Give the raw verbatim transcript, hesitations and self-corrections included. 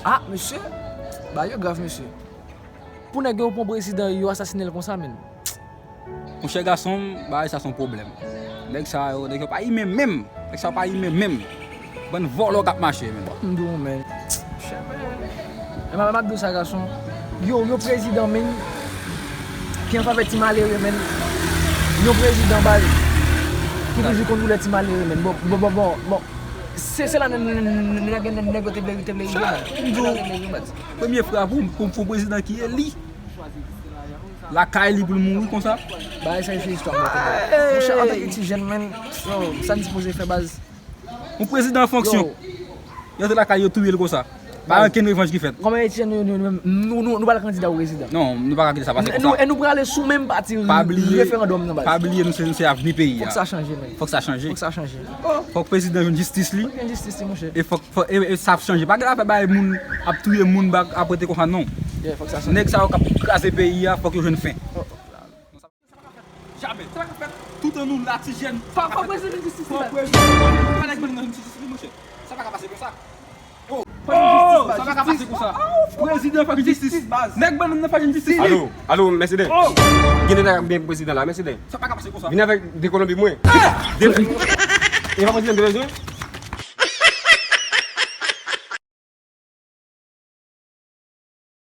Ah, mesye, bagay yo grav, mesye. Pou nèg yo pran prezidan, yo asasinen l konsa, menn. Monchè gason m, bagay sa se yon pwoblèm. Nèg sa yo, nèg yo pa imen menm. Nèg sa yo pa imen menm. Bann vòlò k ap mache, menn. M di w, menn. Monchè, menn. E m ap di w sa, gason. Yo, yo prezidan, menn, ki an favè ti malere, menn. Yon prezidan, baz, ki toujou konn koulè ti malere, menn. Bon, bon, bon, bon, bon. Se, se la nèg, nèg, nèg, nèg yo te vle, te vle rive, menn. Se la nèg te vle rive, baz. Premye fwa pou, pou, pou prezidan ki eli. Lakay li pou l mouri konsa. Bagay sa yo se istwa mwen konnen. Monchè, antanke ti jèn, menn, yo, sa n sipoze fè, baz? Yon prezidan an fonksyon. Yo. Yo te lakay yo touye l konsa. Pa gen okenn revanj ki fèt. Kòman Etyen nou, nou, nou, nou, nou, nou pa l kandida pou prezidan? Non, nou pa ka kite sa pase konsa. Nou, e nou prale sou menm pati referandòm nan, baz. Pa bliye nou se, nou se avni peyi a. Fòk sa chanje, menn. Fòk sa chanje. Fòk sa chanje. Fòk prezidan jwenn jistis li. Fòk gen jistis li, monchè. E fòk, fòk, e, e sa ap chanje. Pa gen afè bay moun ap touye moun bak ap rete konsa, non. Yeah, fòk sa chanje. Nèg sa yo k ap kraze peyi a, fòk yo jwenn fen. Jamè. Sa pa ka fèt. Toutan nou la, ti jèn. Fòk, fòk prezidan jwenn jistis li. Fòk prezidan. Pa nèg bannann nan jwenn jistis li, monchè. Sa pa ka pase konsa. Oh, sa pa ka pase konsa. Prezidan fòk jwenn jistis. Nèg bannann nan fòk jwenn jistis li. Alo, alo, Mèsiden. Oh. Gen de nèg ap gen prezidan la, Mèsiden. Sa pa ka pase konsa. Vin avèk de kolonbi mwen. De, e pa prezidan de bezwen.